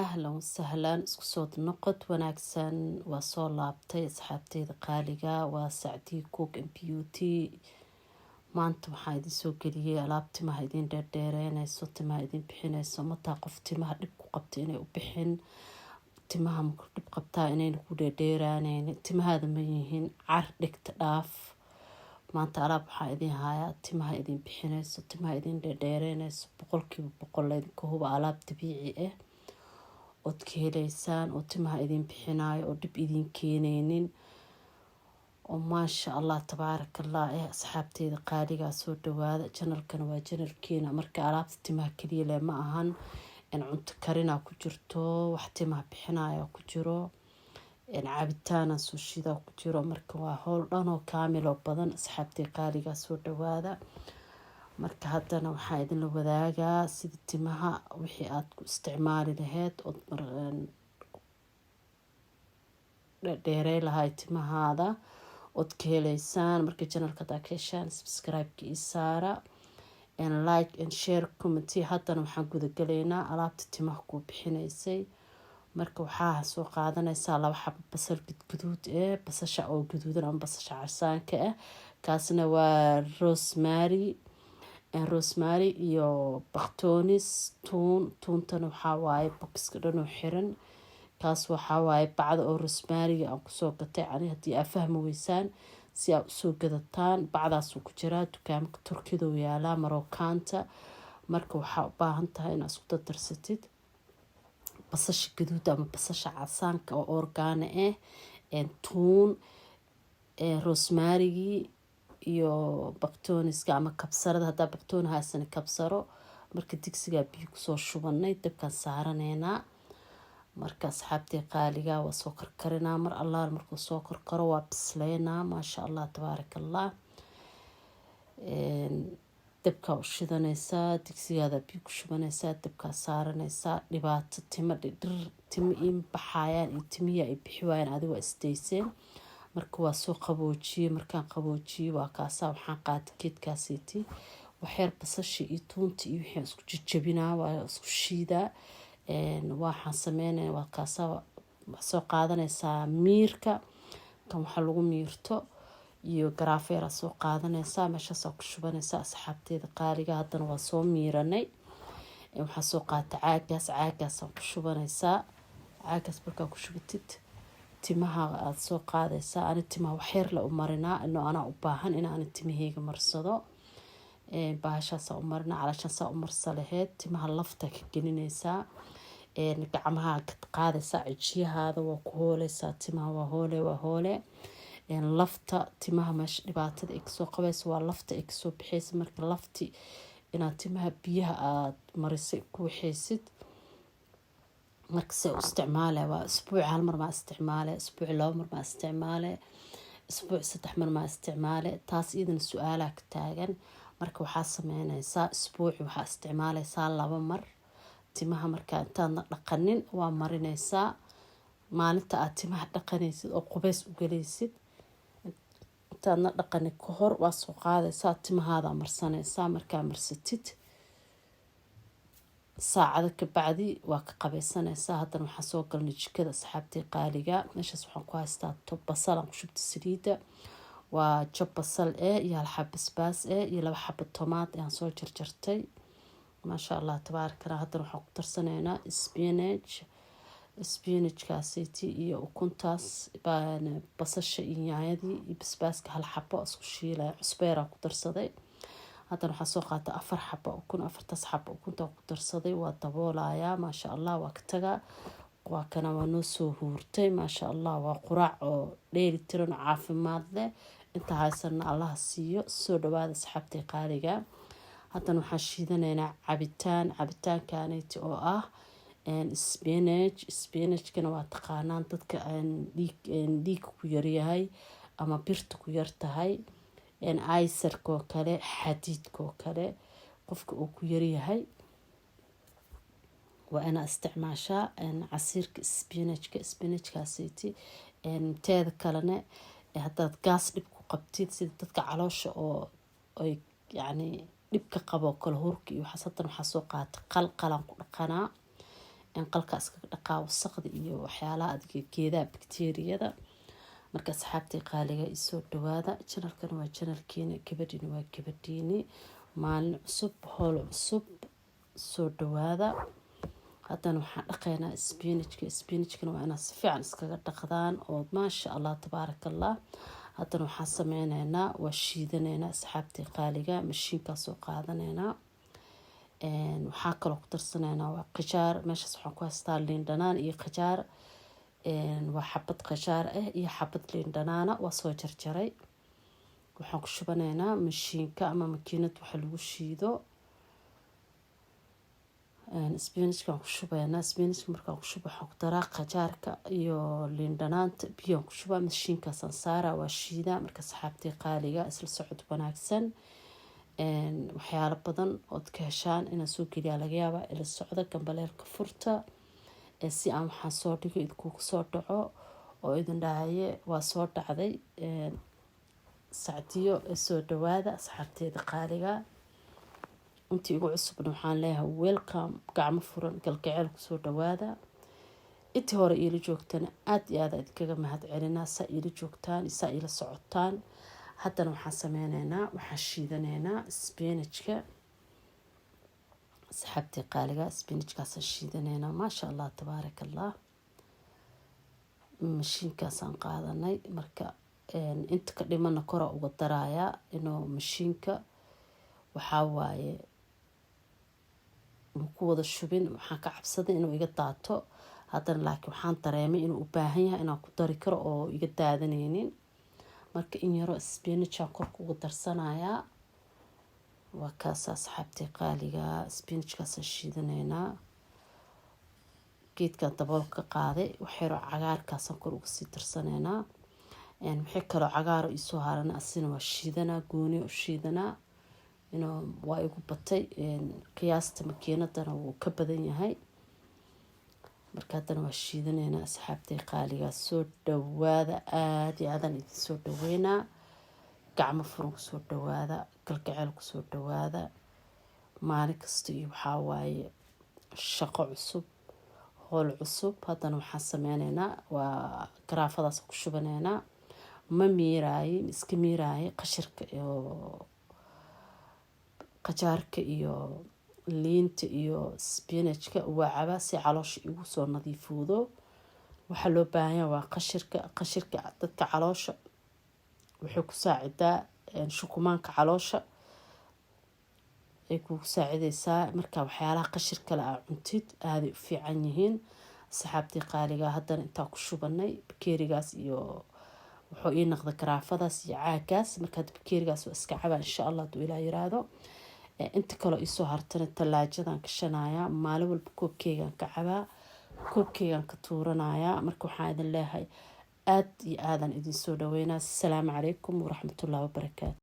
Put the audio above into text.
Ahlan wasahlan, isku soo noqod wanaagsan. Waa soo laabtay, asxaabteyda qaaliga. Waa Sacdii Cook and Beauty. Maanta waxaa idin soo geliyay alaab timaha idin dheerdheereyneyso, timaha idin bixineyso. Mataa qof timaha dhib ku qabta inay u bixin, timaha maku dhib qabtaa inayna ku dheerdheeraaneynin, timahaada ma yihiin car dhigta dhaaf. Maanta alaab waxaa idin hayaa timaha idin bixineyso, timaha idin dheerdheereyneyso, 100% laydinka huba, alaab dabiici ah ood ka heleysaan oo timaha idin bixinayo oo dhib idin keeneynin oo maasha Allah tabaaraka Allah. Asxaabteyda qaaligaa, soo dhawaada. Channelkana waa channelkeena. Marka alaabta timaha kaliya leh ma ahan, in cunto karinaa ku jirto, wax timaha bixinaya ku jiro, cabitaana soo shidaa ku jiro. Marka waa howl dhan oo kaamil oo badan. Asxaabtey qaaligaa, soo dhawaada. Marka haddana waxaa idinla wadaagaa sida timaha wixii aada ku isticmaali laheyd ood dheerey lahay timahaada ood ka heleysaan. Marka channelka hadaa ka heshaan, subscribe-ka ii saara and like and share, comment. Haddana waxaan gudagalaynaa alaabta timaha kuu bixinaysay. Marka waxaa soo qaadanaysaa laba xabo basal gudguduud eh, basasha oo guduudan ama basasha casaanka ah. Kaasna waa rosemary, rosemary iyo baktonis, tuun. Tuuntana waxaa waaye bokiska dhan oo xiran. Kaas waxaa waaye bacda oo rosemaryga aan kusoo gatay. Ani haddii aa fahmi weysaan si aa usoo gadataan, bacdaasuu ku jiraa dukaamka Turkida u yaalaa, Marookaanta. Marka waxaa u baahan tahay inaad isku dardarsatid basasha gaduud ama basasha casaanka oo organic ah, tuun, rosemarygii iyo baktoniska ama kabsarada. Haddaa baktoon haysana, kabsaro. Marka digsigaa biyo kusoo shubanay, dabkaan saaraneynaa. Marka asxaabtii qaaliga, waa soo karkarinaa. Mar allaal markuu soo karkaro, waa bisleynaa. Maasha Allah tabaaraka Allah. Dabkaa u shidanaysaa, digsigaada biyo ku shubanaysaa, dabkaa saaranaysaa. Dhibaato timo dhir, timo ii baxayaan iyo timihii ay bixi waayaan, adiga waa isdayseen. Marka waa soo qaboojiyey. Markaan qaboojiyey, waa kaasaa. Waxaan qaatay geedkaasiiti, waxyar basasha iyo tuunta iyo wixii isku jajabinaa, waa isku shiidaa. Waxaan sameynaya, waa kaasaa. Soo qaadanaysaa miirka kan waxaa lagu miirto iyo garaafeeraa soo qaadanaysaa, meeshaasaa ku shubanaysaa. Asxaabteeda qaaliga, haddana waa soo miiranay. Waxaa soo qaata caagaas, caagaasaan ku shubanaysaa. Caagaas markaa ku shubatid, timaha aada soo qaadaysaa. Ani timaha waxyar le u marinaa ino anaa u baahan inaani timaheyga marsado. Bahashaasaa u marinaa, calaashaasaa u marsa laheyd. Timaha lafta ka gelinaysaa, gacmaha ka qaadaysaa, cijiyahaada waa ku hooleysaa. Timaha waa hoole, waa hoole. Lafta timaha meesha dhibaatada ay kasoo qabayso waa lafta ay kasoo bixeysa. Marka lafti inaad timaha biyaha aada marisay ku waxeysid. Marka se u isticmaale, waa isbuuc hal mar maa isticmaale, isbuuc laba mar maa isticmaale, isbuuc saddex mar maa isticmaale? Taas iyadana su-aalaa ka taagan. Marka waxaa sameyneysaa, isbuuci waxaa isticmaaleysaa laba mar. Timaha markaa intaadna dhaqanin waa marineysaa. Maalinta aad timaha dhaqanaysid oo qubeys u galaysid, intaadna dhaqanin ka hor waa soo qaadaysaa, timahaada marsanaysaa. Markaa marsatid, saacado kabacdi waa ka qabaysanaysaa. Haddana waxaan soo galnay jikada, asxaabtii qaaliga. Meeshaas waxaan ku haystaa tob basal aan ku shubta saliida. Waa jab basal eh iyo hal xab basbaas eh iyo laba xabo tomaat aan soo jarjartay. Maasha Allah tabaaraka. Haddana waxaan ku darsanaynaa spinach, spinachkaasiti iyo ukuntaas, basasha iyo yaanyadii iyo basbaaska hal xabo isku shiilaya. Cusbeeraa ku darsaday. Haddana waxaa soo qaatay afar xabo ukun. Afartaas xabo ukunta ku darsaday, waa daboolayaa. Maasha Allah, waa ka tagaa. Waa kana, waa noo soo huurtay. Maasha Allah, waa quraac oo dheeli tiran oo caafimaad leh. Inta haysana Allaha siiyo. Soo dhawaada, asxaabtay qaaliga. Haddana waxaan shiidanaynaa cabitaan, cabitaankaniti oo ah spinach. Spinachkana waa taqaanaan dadka dhiigka ku yaryahay ama birta ku yartahay, ironka oo kale, xadiidka oo kale, qofka uu ku yaryahay, waa inaa isticmaashaa casiirka spinachka, spinachkaasiti. Teeda kalena, haddaad gaas dhib ku qabtid, sida dadka caloosha oo ay yacni dhibka qabo kale, hurka iyo waxaas. Haddana waxaa soo qaatay qal, qalaan ku dhaqanaa. Qalkaa iskaga dhaqaa wasaqda iyo waxyaalaha adiga geedaha, bakteeriyada. Marka asxaabtay qaaliga, isoo dhawaada. Channelkana waa channelkiina, gabadhiina waa gabadhiini. Maalin cusub, howl cusub, soo dhawaada. Haddana waxaan dhaqaynaa spinachka. Spinachkana waa inaad si fiican iskaga dhaqdaan oo maasha Allah, tabaaraka Allah. Haddana waxaan sameyneynaa, waa shiidanaynaa, asxaabtii qaaliga. Mashiinkaa soo qaadanaynaa. Waxaa kaloo ku darsanaynaa waa qajaar. Meeshaas waxaan ku haystaa liin dhanaan iyo qajaar. Waa xabad qajaar ah iyo xabad liin dhanaana, waa soo jarjaray. Waxaan ku shubanaynaa mashiinka ama makiinad waxa lagu shiido. Spinachkaan ku shubaynaa. Spinachka markaan ku shubo, waxaan ku daraa qajaarka iyo liin dhanaanta. Biyaan ku shubaa, mashiinkaasaan saaraa, waa shiidaa. Marka asxaabtii qaaliga, isla socod wanaagsan. Waxyaalo badan ood ka heshaan inaan soo geliyaa laga yaabaa. Ila socda, gambaleelka furta si aan waxaan soo dhigo idinkugu soo dhaco oo idin dhahaye waa soo dhacday Sacdiyo. Soo dhawaada, asxaabteeda qaaliga. Intii igu cusubna waxaan leeyahay welcome, gacmo furan, galgaceel kusoo dhawaada. Intii hore iila joogtana aada iyo aada idinkaga mahad celinaa saa iila joogtaan, saa iila socotaan. Haddana waxaan sameyneynaa, waxaan shiidanaynaa spinachka, asxaabtii qaaliga. Spinachkaasaan shiidanaynaa, maasha Allah, tabaaraka Allah. Mashiinkaasaan qaadanay. Marka inta ka dhimana kora uga darayaa inuu mashiinka waxaa waaye ku wada shubin. Waxaan ka cabsaday inuu iga daato haddana, laakiin waxaan dareemay inuu u baahan yahay inaan ku dari karo oo iga daadanaynin. Marka in yaroo spinachaan korka uga darsanayaa. Waa kaas, asxaabtii qaaliga, spinachkaasaan shiidanaynaa. Geedkan daboolka ka qaaday, waxyaroo cagaarkaasaan kor uga sii darsanaynaa. Wixii kaloo cagaaro iisoo harana asina waa shiidanaa, gooni u shiidanaa. Inuu waa igu batay, qiyaasta makiinadana wuu ka badan yahay. Marka haddana waa shiidanaynaa, asxaabtay qaaligaa. Soo dhawaada, aada iyo aadaan idin soo dhaweynaa. Gacmo furan kusoo dhawaada, galgaceel kusoo dhawaada. Maalin kasta iyo waxaa waaye shaqo cusub, howl cusub. Haddana waxaan sameyneynaa waa garaafadaas ku shubaneynaa. Ma miiraaye, ma iska miiraaye qashirka iyo qajaarka iyo liinta iyo spinachka. Waa cabaa si caloosha igu soo nadiifuudo. Waxaa loo baahanya waa qashirka. Qashirka dadka caloosha waxay ku saacidaa, shukumaanka caloosha ay kugu saacideysaa. Marka waxyaalaha qashir kale aa cuntid aaday u fiican yihiin, asxaabtii qaaliga. Haddana intaa ku shubanay bakeerigaas iyo wuxuu ii noqday garaafadaas iyo caagaas. Marka hadda bakeerigaas waa iska cabaa, insha Allah, hadduu Ilaa yiraahdo. Inta kaloo iisoo hartana talaajadan gashanayaa. Maalin walba koobkeygan ka cabaa, koobkeygan ka tuuranayaa. Marka waxaan idin leeyahay aada iyo aadan idin soo dhaweynaa. Asalaamu calaykum waraxmatullahi wabarakaatu.